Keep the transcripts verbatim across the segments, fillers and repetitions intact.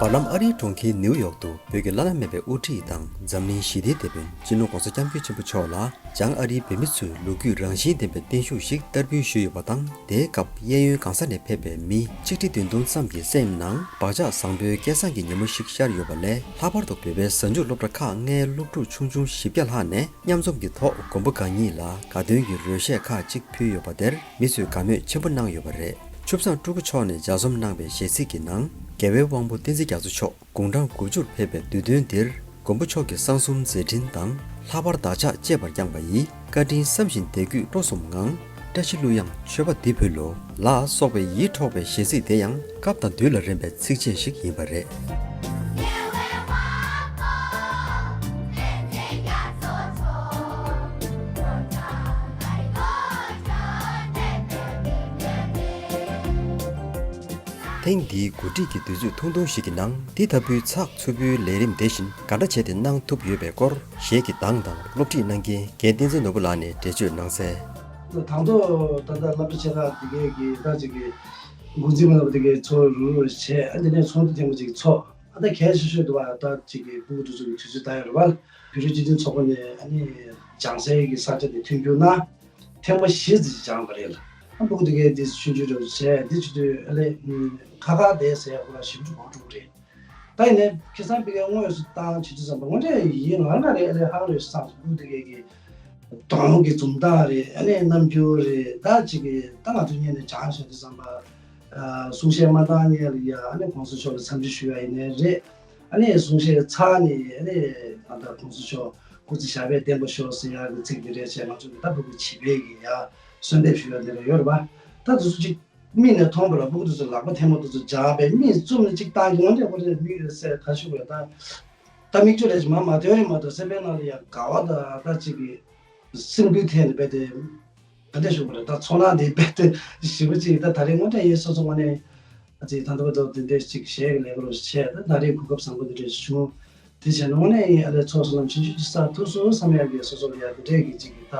བར་ལམ་ཨ་རིའི་གྲོང་ཁྱེར་ནིའུ་ཡོག་ཏུ་བོད་ཀྱི་བླ་ན་མེད་པའི་དབུ་ཁྲིད་དང་འཛམ་གླིང་ཞི་བདེའི་དེད་དཔོན་སྤྱི་ནོར་༧གོང་ས་༧སྐྱབས་མགོན་ཆེན་པོ་མཆོག་ལ་བྱང་ཨ་རིའི་བོད་མི་ཚོས་ལོ་རྒྱུས་རང་བཞིན་ལྡན་པའི་བརྟན་བཞུགས་ཤིག་བསྟར་འབུལ་ཞུས་ཡོད་པ་དང་། དེའི་སྐབས་གཡས་གཡོན་གང་ས་ནས་ཕེབས་པའི་མི་ཆིག་ཁྲི་བདུན་སྟོང་ཙམ་གྱི་སེམས་ནང་བག་ཆགས་བཟང་པོའི་སྐལ་བཟང་གི་ཉིན་མོ་ཞིག་ཤར་ཡོད་པ་ལས། ལྷག་པར་དུ་བོད་པའི་གཟའ་མཇུག་སློབ་གྲྭ་ཁག་ལྔའི་སློབ་ཕྲུག་ཆུང་ཆུང་བཞི་བརྒྱ་ལྷག་ནས་མཉམ་འཛོམས་ཀྱི་ཐོག་མགོན་པོ་གང་ཉིད་ལ་དགའ་སྟོན་གྱི་རོལ་གཞས་ཁག་ཅིག་ཕུལ་ཡོད་པ་དེར་མི་ཚོས་དགའ་མོས་ཆེན་པོ་གནང་ཡོད་པ་རེད། ཆུ་བཟང་སྤྲུལ་སྐུ་མཆོག་ནས་ལྗགས་རྩོམ་གནང་བའི་གཞས་ཚིག་གི་ནང་། རྒྱལ་བའི་དབང་པོ་བསྟན་འཛིན་རྒྱ་མཚོ་མཆོག་དགུང་གྲངས་དགུ་བཅུར་ཕེབས་པའི་དུས་སྟོན་འདིར། མགོན་པོ་མཆོག་གི་གསང་གསུམ་མཛད་འཕྲིན་དང་། ལྷག་པར་བདག་ཅག་གཅེས་པར་བསྐྱངས་པ་ཡི། བཀའ་དྲིན་བསམ་བཞིན་དད་གུས་སྤྲོ་གསུམ་ངང་། བཀྲ་ཤིས་གླུ་དབྱངས་མཆོད་པ་འདི་ཕུལ་ལོ། ལ་སོགས་པའི་ཡིད་འཕྲོག་པའི་གཞས་ཚིག་དེ་ཡང་སྐབས་དང་དུས་ལ་རན་པའི་ཚིགས་བཅད་ཞིག་ཡིན་པ་རེད། ཐེངས་འདིའི་གོ་སྒྲིག་གི་དུས་ཚོད་ཐུང་ཐུང་ཞིག་གི་ནང་འདི་ལྟ་བུའི་ཚགས་ཚུད་པོའི་ལས་རིམ་དེ་བཞིན་ག་འདྲ་བྱས་ཏེ་གནང་ཐུབ་ཡོད་པའི་སྐོར་གཞས་ཀྱི་གདངས་དང་སློབ་ཁྲིད་གནང་མཁན་རྒན་བསྟན་འཛིན་ནོར་བུ་ལགས་ནས་འགྲེལ་བརྗོད་གནང་གསལ། དང་ཐོག་ད་ལྟ་སློབ་གྲྭ་ཆེ་ཁག་དེ་གའི་གི་ད་ཅིག་གི་འགོ་འཛིན་མ་ལབ་དེ་གའི་ཚོགས་རུ་རུ་བྱས། ཨ་འདི་ནས་ཚོགས་འདུ་ཐེངས་མ་ཅིག་ཚོགས། ཨ་ད་གལ་ཆེ་ཤོས་འདུག་བ། ད་ཅིག་གི་སྤུ་གུ་དེ་ཚོ་གི་དུས་ཚོད་ད་ཡོད་རེད་བ། བོད་རིགས་སྤྱི་མཐུན་ཚོགས་པ་ནས་ཨ་ནི་སྦྱང་སའི་གི་ས་ཆ་དེ་མཐུན་འགྱུར་གནང་། ཐེངས་མ་བཞི་ཙམ་སྦྱངས་པ་རེད་ལ། ཨ་སྤུ་གུ་དེ་གའི་དེ་ཆུང་ཆུང་རེ་བྱས་དེ་བྱེད་དུས་ཨ་ལས་ཁ་ཁ་བསྡད་ཟེར་ཡག་པོ་ལ་ཞིབ་འཇུག་གོ་འགྲོ་གི་རེད། ད་ཡིན་ནའི་ཁ་སང་པི་ཀའི་དངོས་སུ་བཏང་བྱེད་དུས་ཙམ་པ་དངོས་འབྲེལ་ཡིན་ང་ལ་རེད། ཨ་ལས་ཧང་རེད་བསམ། སྤུ་གུ་དེ་གའི་གི་གདོང་གི་འཛུམ་མདངས་རེད། ཨ་ནི་རྣམ་འགྱུར་རེད། ད་ཅིག་གི་ད་ང་ཚོ་གཉིས་ནས་སྦྱངས་བྱེད་དུས་ཙམ་པ། གསུང་བཤད་མ་བཏང་སྔོན་ལ་ཡ་ཨ་ནི་གོང་ས་མཆོག་ལ་འཚམས་འདྲི་ཞུ་ཡ་ཡིན་ནའི་རེད། ཨ་ནི་གསུང་བཤད་ཚར་ནས་ཨ་ནི་ད་ལྟ་གོང་ས་མཆོག་སྐུ་ཚེ་ཞབས་པད་བརྟན་པར་ཤོག་ཟེར་ཡག་གི་ཚིག་འདི་རེད་བྱས། ང་ཚོ་གི་ད་སྤུ་གུ་བྱིས་པའི་གི་ཡ་གསོལ་འདེབས་ཞུ་ཡ་འདི་རེད་ཡོད་རེད་པ། ད་དེ་ཚོ་ཅིག་མིག་ནས་མཐོང་བ་ལ་སྤུ་གུ་དེ་ཚོ་ལག་པ་ཐལ་མོ་དེ་ཚོ་སྦྱར་བའི་མིག་བཙུམ་ནས་ཅིག་བཏང་གི་འོན་ཏེ་ཁོ་ཚོས་མིག་རེད་ཟེར་ད་ཞུ་དགོས། ད་ད་མིག་ཆུ་རེད་ཅིག་མ་མ་ཐོན་རེད་མ་གཏོགས་སེམས་པའི་ནང་ལ་ཡ་དགའ་བ་དང་ད་ཅིག་གི་སེམས་འགུལ་ཐེབས་ནས་རྦད་དེ། ག་འདྲ་ཞུ་དགོས་རེད། ད་ཚོར་སྣང་དེ་རྦད་དེ་ཞེ་པོ་ཅིག་ད་ད་རེས་དངོས་གནས་ཡིན། སོ་སོ་དངོས་གནས་ཨ་ཙི་ད་ལྟ་བར་དུ་དེ་འདྲས་ཅིག་གཞས་ཀྱི་ལས་ཀ་རུ་བྱས། ད་ད་རེས་གོ་སྐབས་བཟང་པོ་འདི་འདྲས་བྱུང་། དེ་བྱས་ན་དངོས་གནས་ཡིན་ཨ་ལས་ཚོགས་བསོད་ནམས་ཆུང་ཆུང་ཅིག་བསགས་ཐུབ་སོང་བསམ་ཡག་གི་སོ་སོ་ལ་ཡ་དེ་འདྲས་ཀྱི་ཅིག་གི་ད་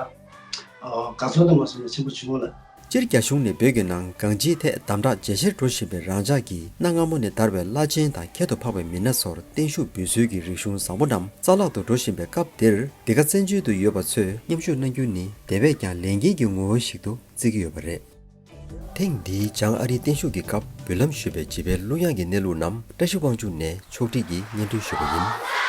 དགའ་ཚོར་དུ་མ་སོང་ན་ཆེན་པོ་བྱུང་ལ། སྤྱིར་རྒྱ་གཞུང་ནས་བོད་ཀྱི་ནང་གང་ཅིའི་ཐད་དམ་དྲག་ཇེ་ཆེར་འགྲོ་བཞིན་པའི་རང་ཅག་གི་གནའ་སྔ་མོ་ནས་དར་བའི་བླ་ཆེན་དང་ཁྱད་དུ་འཕགས་པའི་མི་སྣ་ཚོར་བརྟན་བཞུགས་འབུལ་སྲོལ་གྱི་རིག་གཞུང་བཟང་པོ་རྣམས་རྩ་བརླག་ཏུ་འགྲོ་བཞིན་པའི་སྐབས་འདིར། འདི་ག་བཙན་བྱོལ་དུ་ཡོད་པ་ཚོས་མཉམ་ཞུགས་གནང་རྒྱུ་ནི་དེ་བས་ཀྱང་ལས་འགན་གྱི་ངོ་བོ་ཞིག་ཏུ་བརྩི་གི་ཡོད་པ་རེད། ཐེངས་འདིའི་བྱང་ཨ་རིའི་བརྟན་བཞུགས་ཀྱི་སྐབས་འབུལ་ལམ་ཞུས་པའི་བྱིས་པའི་གླུ་དབྱངས་ཀྱི་གནས་ལུགས་རྣམས་བཀྲ་ཤིས་དབང་ཕྱུག་ནས་ཕྱོགས་སྒྲིག་གིས་སྙན་སྒྲོན་ཞུས་པ་ཡིན།